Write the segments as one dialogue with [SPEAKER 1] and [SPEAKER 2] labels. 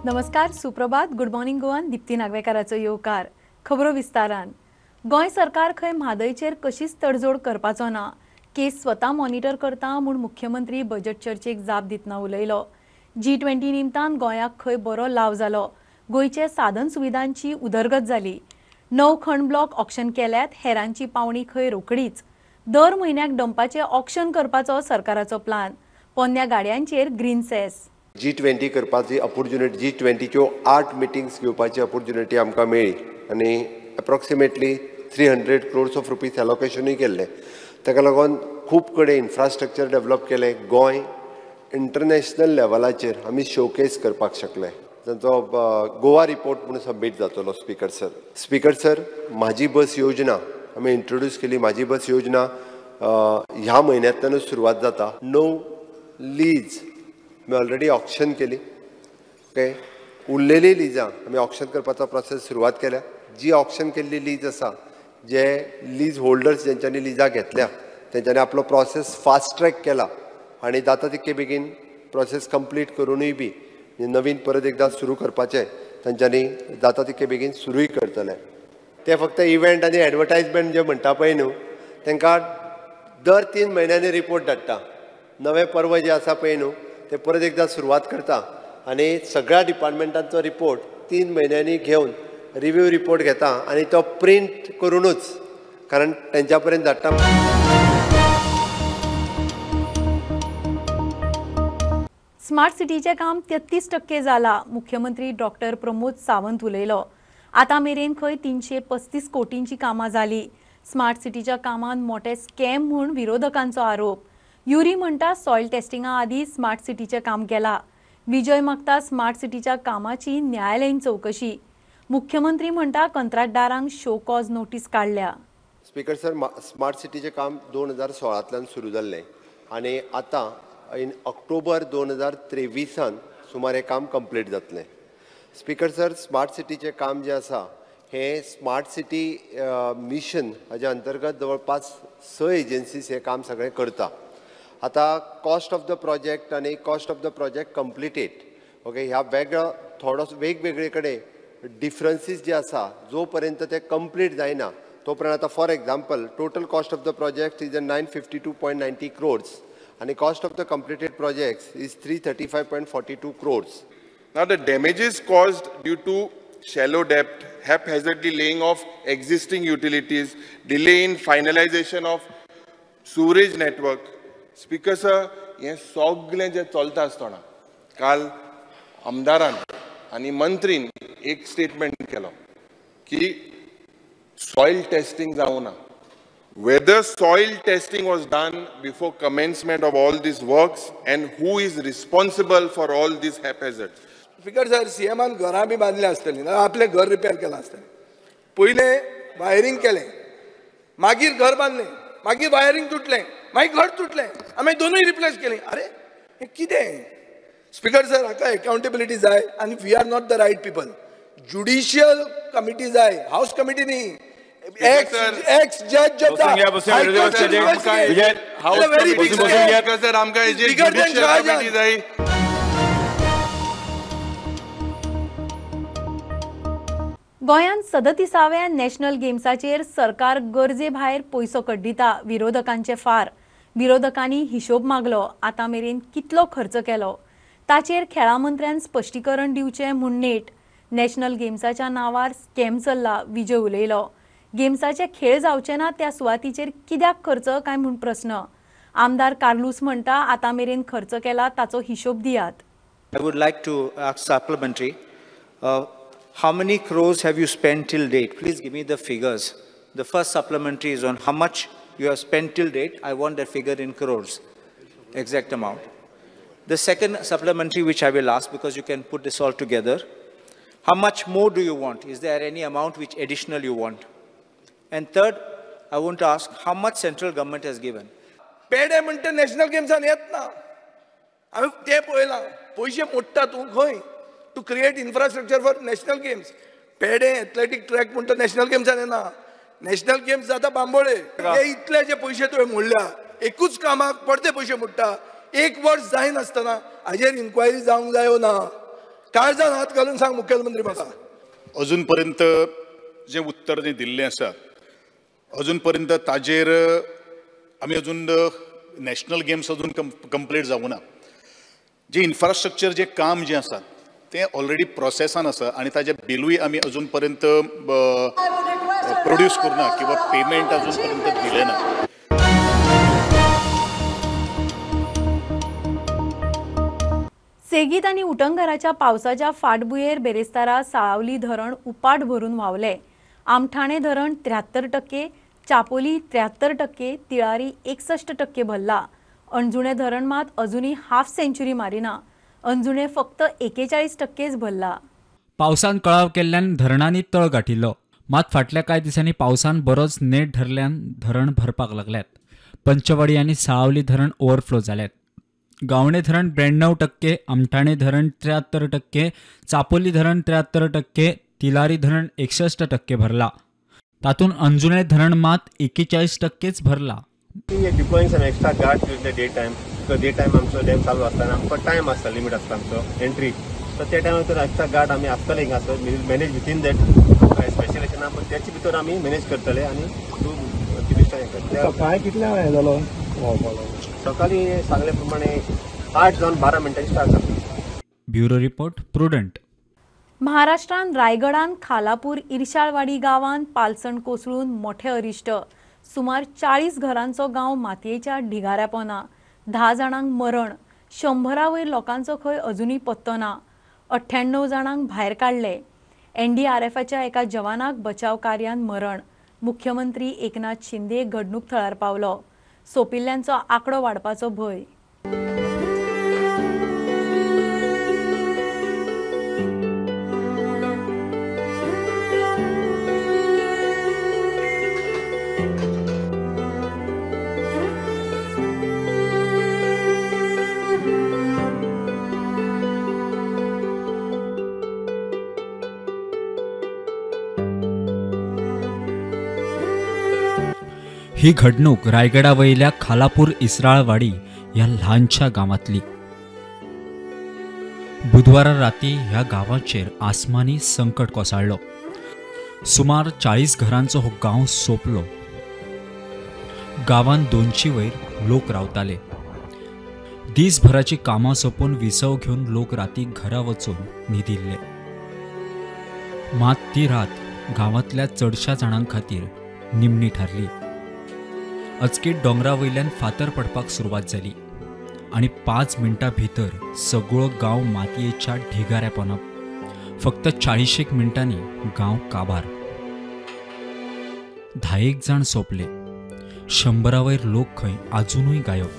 [SPEAKER 1] नमस्कार, सुप्रभात, good morning गोवान दीप्ती नागवेकाराचो येवकार. खबरो विस्तारान. गोंय सरकार खंय म्हादयचेर कशीच तडजोड करपाचो ना, केस स्वता मॉनिटर करता म्हूण मुख्यमंत्री बजेट चर्चेक जाप दितना उलयलो. G20 निमतान गोंयाक खंय बरो लाव जालो, गोंयचे साधन सुविधांची उदरगत जाली. 9 खण ब्लॉक ऑक्शन केल्यात, हेरांची पावणी खंय रोकडीच. दर म्हयन्याक डंपाचे ऑक्शन करपाचो सरकाराचो प्लान. पोन्न्या गाडयांचेर ग्रीन सेस.
[SPEAKER 2] G20 करपाची ऑपॉर्च्युनिटी, G20च्यो 8 मिटिंग्स घेवपाची ऑपॉर्च्युनिटी आमकां मेळ्ळी आनी एप्रोक्सिमेटली 300 क्रोर्स ऑफ रुपीज एलोकेशनूय केल्लें. ताका लागून खूब कडेन इन्फ्रास्ट्रक्चर डेवलप केलें. गोंय इंटरनॅशनल लेवलाचेर आमी शोकेस करपाक शकले. तांचो गोवा रिपोर्ट म्हणून सबमीट जातलो. स्पीकर सर, स्पीकर सर, म्हाजी बस योजना आमी इंट्रोड्यूस केली. म्हाजी बस योजना ह्या म्हयन्यांतल्यानूच सुरवात जाता. 9 लीज आमी ऑलरेडी ऑक्शन केली. ओके, उरलेली लिजां आमी ऑक्शन करपाचो प्रोसेस सुरवात केल्या. जी ऑक्शन केल्ली लीज आसा, जे लीज होल्डर्स जेंच्यांनी लिजां घेतल्या तेंच्यांनी आपलो प्रोसेस फास्ट ट्रॅक केला आनी जाता तितके बेगीन प्रोसेस कंप्लीट करुनूय बी नवीन परत एकदां सुरू करपाचें तेंच्यांनी जाता तितके बेगीन सुरूय करतले. ते फक्त इव्हेंट आनी एडवर्टायजमेंट जे म्हणटा पळय न्हू, तांकां दर 3 म्हयन्यांनी रिपोर्ट धाडटा. नवें पर्व जें आसा पळय न्हू ते परत एकदां सुरवात करता आनी सगळ्या डिपार्टमेंटांचो रिपोर्ट 3 म्हयन्यांनी घेवन रिव्यू रिपोर्ट घेता आनी तो प्रिंट करुनूच कारण तेंच्या पर्यंत धाडटा.
[SPEAKER 1] स्मार्ट सिटीचें काम 33% जाला, मुख्यमंत्री डॉक्टर प्रमोद सावंत उलयलो. आतां मेरेन खंय 335 कोटींची कामां जाली. स्मार्ट सिटीच्या कामांत मोटे स्कॅम म्हूण विरोधकांचो आरोप. युरी म्हणटा सॉयल टेस्टिंगा आदी स्मार्ट सिटीचें काम केला. विजय मागता स्मार्ट सिटीच्या कामाची न्यायालयीन चवकशी. मुख्यमंत्री म्हणटा कंत्राटदारांक शो कॉज नोटीस काडल्या.
[SPEAKER 2] स्पीकर सर, स्मार्ट सिटीचें काम 2016 सुरू जाल्लें आनी आतां इन ऑक्टोबर 2023 सुमार हें काम कंप्लीट जातलें. स्पीकर सर, स्मार्ट सिटीचें काम जें आसा हें स्मार्ट सिटी मिशन हाज्या अंतर्गत जवळपास 6 एजन्सीज हें काम सगळें करता. आतां कॉस्ट ऑफ the project आनी cost of the project completed, okay, ह्या वेगळो थोडो वेगवेगळे कडेन डिफरन्सीस जे आसा, जो पर्यंत ते कंप्लीट जायना तो पर्यंत आतां for example total cost of the project is 952.90 crores आनी cost of the completed projects is 335.42 crores.
[SPEAKER 3] Now the damages caused due to shallow depth, haphazardly laying of existing utilities, delay in finalization of sewerage network. Speaker sir, हें सगळें जें चलता आसतना काल आमदारान आनी मंत्रीन एक स्टेटमेंट केलो की सॉयल टेस्टिंग जावं ना. Whether soil testing was done before commencement of all these works and who is responsible for all these haphazards.
[SPEAKER 4] Speaker sir, सीएमान घरां बी बांदली आसतली ना, आपलें घर रिपेर केलां आसतलें. पयलें वायरींग केलें, मागीर घर बांदलें, मागीर वायरींग तुटलें, मागीर घर तुटलें, आमी दोनूय रिप्लेस केलीं. अरे हें कितें? स्पीकर सर, हाका एकाउंटेबिलिटी जाय आनी we are not the right people. Judicial committee जाय, हावस कमिटी न्ही. Ex judge of the
[SPEAKER 1] गोंयांत 37व्या नॅशनल गेम्साचेर सरकार गरजे भायर पयसो कड्डिता, विरोधकांचे फार. विरोधकांनी हिशोब मागलो, आतां मेरेन कितलो खर्च केलो ताचेर खेळां मंत्र्यान स्पश्टीकरण दिवचें म्हूण नेट. नॅशनल गेम्साच्या नांवार स्कॅम चल्ला, विजय उलयलो. गेम्साचे खेळ जावचे ना त्या सुवातीचेर कित्याक खर्च काय म्हूण प्रस्न. आमदार कार्लूस म्हणटा आतां मेरेन खर्च केला ताचो हिशोब दियात.
[SPEAKER 5] I would like to ask supplementary. How many crores have you spent till date? Please give me the figures. The first supplementary is on how much you have spent till date. I want that figure in crores, exact amount. The second supplementary, which I will ask because you can put this all together, how much more do you want? Is there any amount which additional you want? And third, I want to ask how much central government has given.
[SPEAKER 4] पेडे म्हणटा national गेम्सान येतना हांवें तें पळयलां, पयशे मोडटा तूं खंय to create infrastructure for national games. Pede athletic track म्हणटा नॅशनल गेम्सान येना. नॅशनल गेम्स जाता बांबोळे. हे इतले जे पयशे तुवें मोडल्या एकूच कामाक परते पयशे मोडटा. एक वर्स जायनासतना हाजेर इन्क्वायरी जावंक जायो ना. काळजान हात घालून सांग मुख्यमंत्री म्हाका.
[SPEAKER 6] अजून पर्यंत जें उत्तर जें दिल्लें आसा अजून पर्यंत ताजेर आमी अजून नॅशनल गेम्स अजून कंप्लीट जावूं ना. जें इन्फ्रास्ट्रक्चर जें काम जें आसा तें ऑलरेडी प्रोसेसान आसा आनी ताजें बिलूय आमी अजून पर्यंत प्रोड्यूस करूं ना किंवा पेमेंट अजून पर्यंत दिलें ना.
[SPEAKER 1] सेगीत आनी उटंगराच्या पावसाच्या फाटभुंयेर बेरेस्तारा साळावली धरण उपाट भरून व्हांवलें. आमठाणे धरण 73%, चापोली 73%, तिळारी 61% भरला. अंजुणे धरण मात अजूनय हाफ सेंच्युरी मारिना. अंजुणे फक्त 41% भरला.
[SPEAKER 7] पावसान कळाव केल्ल्यान धरणांनी तळ गाठिल्लो. मात फाटल्या कांय दिसांनी पावसान बरोच नेट धरल्यान धरण भरपाक लागल्यात. पंचवाडी आनी साळावली धरण ओव्हरफ्लो जाल्यात. गावणे धरण 92%, आमठाणे धरण 73%, चापोली धरण 73%, तिलारी धरण 61% भरला. तातूंत अंजुणे धरण मात 41% भरला.
[SPEAKER 8] Deploying some extra guard during the day time because day time आमचो डॅम चालू आसता आनी आमकां टायम आसता, लिमीट आसता आमचो एंट्री. सो त्या टायमार तर एक्स्ट्रा गार्ड आमी आसतले हिंगासर, मॅनेज विथीन that specialisation आहा, पण त्याचे भितर आमी मॅनेज करतले आनी तूं
[SPEAKER 9] सकाळी कितल्या हें जालो?
[SPEAKER 8] सकाळी सांगले प्रमाणे 8 जावन 12 मिनटांनी स्टार्ट जाता.
[SPEAKER 7] Bureau report, Prudent.
[SPEAKER 1] महाराष्ट्रान रायगडान खालापूर इरशाळवाडी गांवांत पालसण कोसळून मोठे अरिश्ट. सुमार 40 घरांचो गांव मातयेच्या ढिगाऱ्या पोना. 10 जाणांक मरण, 100 वयर लोकांचो खंय अजुनूय पत्तो ना. 98 जाणांक भायर काडले. एनडीआरएफाच्या एका जवानाक बचाव कार्यान मरण. मुख्यमंत्री एकनाथ शिंदे घडणूक थळार पावलो. सोंपिल्ल्यांचो आंकडो वाडपाचो भंय.
[SPEAKER 7] ही घडणूक रायगडावयल्या खालापूर इसराळवाडी ह्या ल्हानशा गांवांतली. बुधवारा राती ह्या गांवाचेर आसमानी संकट कोसळ्ळो. सुमार 40 घरांचो हो गांव सोंपलो. गांवांत 200 वयर लोक रावताले. दीसभराची कामां सोंपून विसव घेवन लोक राती घरा वचून न्हिदिल्ले. मात ती रात गांवांतल्या चडशा जाणां खातीर निमणी थारली. अचकीत डोंगरा वयल्यान फातर पडपाक सुरवात जाली आनी 5 मिनटां भितर सगळो गांव मातयेच्या ढिगाऱ्या पोना. फक्त 40 मिनटांनी गांव काबार. 10 जाण सोंपले. 100 वयर लोक खंय आजुनूय गायब.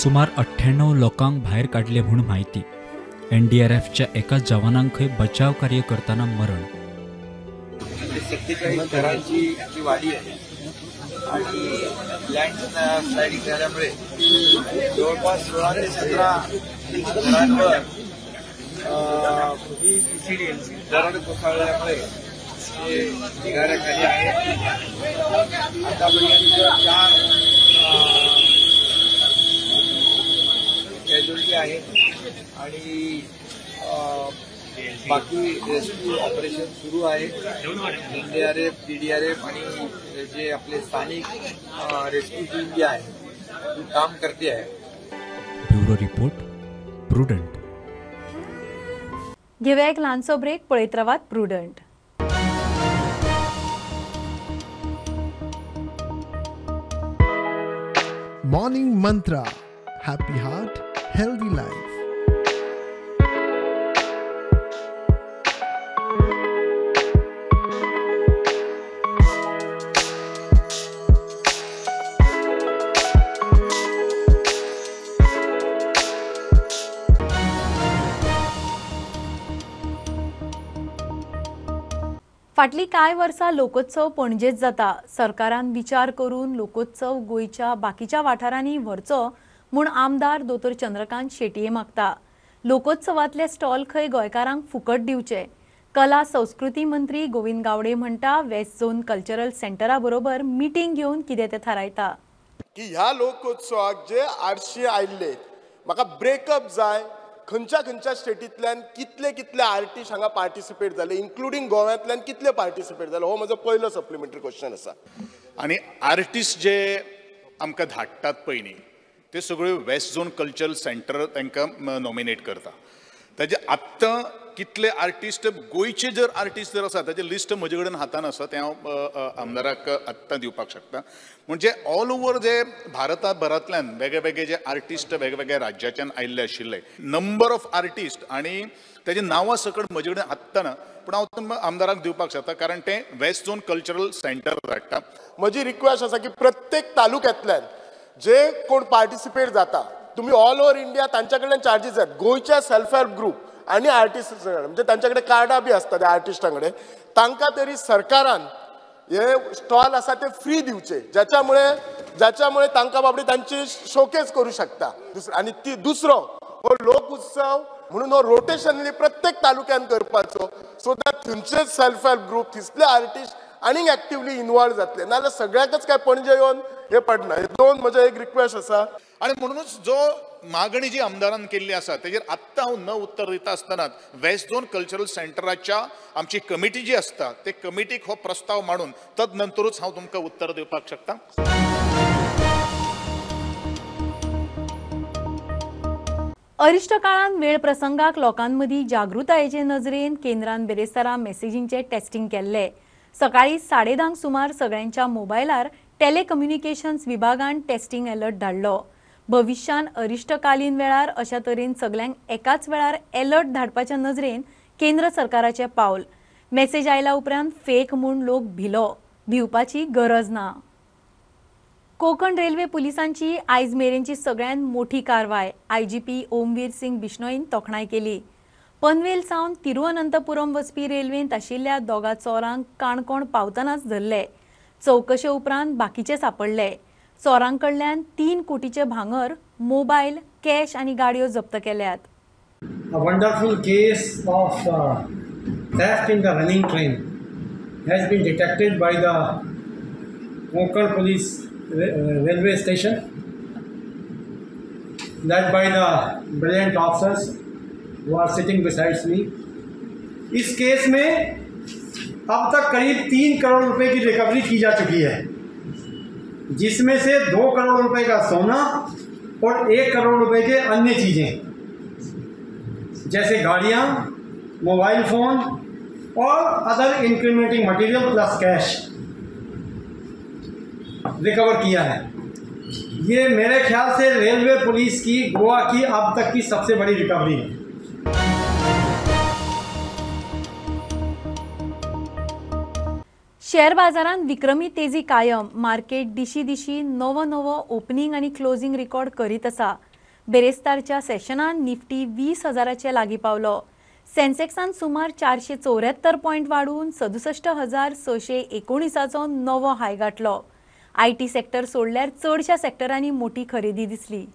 [SPEAKER 7] सुमार 98 लोकांक भायर काडले म्हूण म्हायती. एनडीआरएफच्या एका जवानांक खंय बचाव कार्य करतना मरण.
[SPEAKER 10] 47 घरांची जी वाडी आहे आणि लँड स्लायडिंग झाल्यामुळे जवळपास 16 ते 17 घरांवर दरड कोसळल्यामुळे ते ढिगाऱ्याखाली आहे. आतापर्यंत 4 कॅज्युअलिटी आहेत आणि बाकी रेस्क्यू ऑपरेशन सुरू आहे. एनडीआरएफ, डीडीआरएफ आणि जे आपले स्थानिक रेस्क्यू टीम जी आहे ती काम करते आहे.
[SPEAKER 7] Bureau report, Prudent.
[SPEAKER 1] घेऊया एक ल्हानसो ब्रेक. पळयत रावात Prudent.
[SPEAKER 11] Morning Mantra, happy heart, healthy life. फाटलीं कांय वर्सां लोकोत्सव पणजेच जाता. सरकारान विचार करून लोकोत्सव गोंयच्या बाकीच्या वाठारांनी व्हरचो म्हूण आमदार दोतोर चंद्रकांत शेटये मागता. लोकोत्सवांतले स्टॉल खंय गोंयकारांक फुकट दिवचे. कला संस्कृती मंत्री गोविंद गावडे म्हणटा वेस्ट झोन कल्चरल सेंटरा बरोबर मिटींग घेवन कितें तें थारायता.
[SPEAKER 3] की ह्या लोकोत्सवाक जे 800 आयिल्ले म्हाका ब्रेकअप जाय.
[SPEAKER 12] खंयच्या खंयच्या स्टेटींतल्यान कितले कितले आर्टिस्ट हांगा पार्टिसिपेट जाले, इन्क्लुडींग गोव्यांतल्यान कितले पार्टिसिपेट जाले? हो म्हजो पयलो सप्लिमेंटरी क्वेश्चन आसा.
[SPEAKER 6] आनी आर्टिस्ट जे आमकां धाडटात पळय न्ही ते सगळ्यो वेस्ट झोन कल्चरल सेंटर तांकां नॉमिनेट करता. ताजे आत्तां कितले आर्टिस्ट गोंयचे जर आर्टिस्ट जर आसा ताजें लिस्ट म्हजे कडेन हातान आसा, तें हांव आमदाराक आत्तां दिवपाक शकता. म्हणजे ऑल ओवर जे भारता भरांतल्यान वेगळे वेगळे जे आर्टिस्ट वेगवेगळ्या राज्याच्यान आयिल्ले आशिल्ले नंबर ऑफ आर्टिस्ट आनी ताजे नांवां सकट म्हजे कडेन आत्तां ना, पूण हांव आमदाराक दिवपाक शकता कारण तें वेस्ट झोन कल्चरल सेंटर धाडटा.
[SPEAKER 12] म्हजी रिक्वेस्ट आसा की प्रत्येक तालुक्यांतल्यान जे कोण पार्टिसिपेट जाता तुमी ऑल ओवर इंडिया तांच्या कडल्यान चार्जीस जात, गोंयच्या सेल्फ हेल्प ग्रुप आनी आर्टिस्ट म्हणजे तांच्या कडेन कार्डां बी आसता त्या आर्टिस्टां कडेन, तांकां तरी सरकारान हे स्टॉल आसा ते फ्री दिवचे, ज्याच्यामुळे तांकां बाबडी तांची शोकेस करूं शकता. आनी ती दुसरो हो लोक उत्सव म्हणून हो रोटेशनली प्रत्येक तालुक्यान करपाचो, सो that थंयचे सेल्फ हेल्प ग्रुप थंयसले आर्टिस्ट आनीक एक्टिवली इनवॉल्व जातले, नाजाल्यार सगळ्याकच काय पणजे येवन हे पडना. हे दोन म्हजे एक रिक्वेस्ट आसा.
[SPEAKER 6] आनी म्हणूनच जो मागणी जी आमदारान केल्ली आसा तेजेर आत्तां हांव न उत्तर दिता आसतनाच वेस्ट झोन कल्चरल सेंटराच्या आमची कमिटी जी आसता ते कमिटीक हो प्रस्ताव मांडून तदनंतरूच हांव तुमकां उत्तर दिवपाक शकता.
[SPEAKER 1] अरिश्ट काळान वेळ प्रसंगाक लोकांमदीं जागृतायेचे नजरेन केंद्रान बेरेस्तारा मेसेजींचे टेस्टिंग केल्ले. सकाळी 10:30 सुमार सगळ्यांच्या मोबायलार टेलेकम्युनिकेशन्स विभागान टेस्टिंग अलर्ट धाडलो. भविष्यान अरिश्टकालीन वेळार अशा तरेन सगळ्यांक एकाच वेळार अलर्ट धाडपाच्या नजरेन केंद्र सरकाराचें पावल. मेसेज आयल्या उपरांत फेक म्हूण लोक भिलो, भिवपाची गरज ना. कोकण रेल्वे पुलिसांची आयज मेरेनची सगळ्यांत मोठी कारवाय IGP Omveer Singh बिश्नोईन तोखणाय केली. पनवेल सावन तिरुअनंतपुरम वचपी रेल्वेंत आशिल्ल्या दोगा चोरांक काणकोण पावतनाच धरले. चवकशे उपरांत बाकीचे सापडले. चोरांकडल्यान 3 कोटीचे भांगर, मोबायल, कॅश आनी गाडयो जप्त केल्यात.
[SPEAKER 13] A wonderful case of theft in the running train has been detected by the Konkan Police Railway Station, led by the brilliant officers who are sitting besides me. इस केस में अब तक करीब 3 करोड़ रुपए की रिकवरी की जा चुकी है, जिसमें से 2 करोड़ रुपए का सोना और 1 करोड़ रुपए के अन्य चीज़ें जैसे गाड़ियाँ, मोबाइल फ़ोन और other incriminating material plus cash recover किया है। ये मेरे ख्याल से रेलवे पुलिस की गोवा की अब तक की सबसे बड़ी रिकवरी है।
[SPEAKER 1] शेअर बाजारांत विक्रमी तेजी कायम. मार्केट दिशी दिशी नवो नवो ओपनिंग आनी क्लोजिंग रिकॉर्ड करीत आसा. बेरेस्तारच्या सेशनान निफ्टी 20,000 लागीं पावलो. सेन्सेक्सान सुमार 474 पॉयंट वाडून 67,619 नवो हाय गाठलो. IT sector सोडल्यार चडशा सेक्टरांनी मोठी खरेदी दिसली.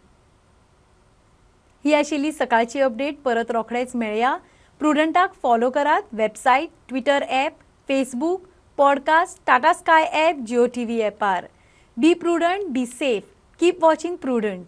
[SPEAKER 1] ही आशिल्ली सकाळची अपडेट. परत रोखडेच मेळया. प्रुडंटाक फॉलो करात. Website, Twitter app, Facebook, podcast, Tata Sky app, Jio TV ॲपार. Be prudent, be safe, keep watching Prudent.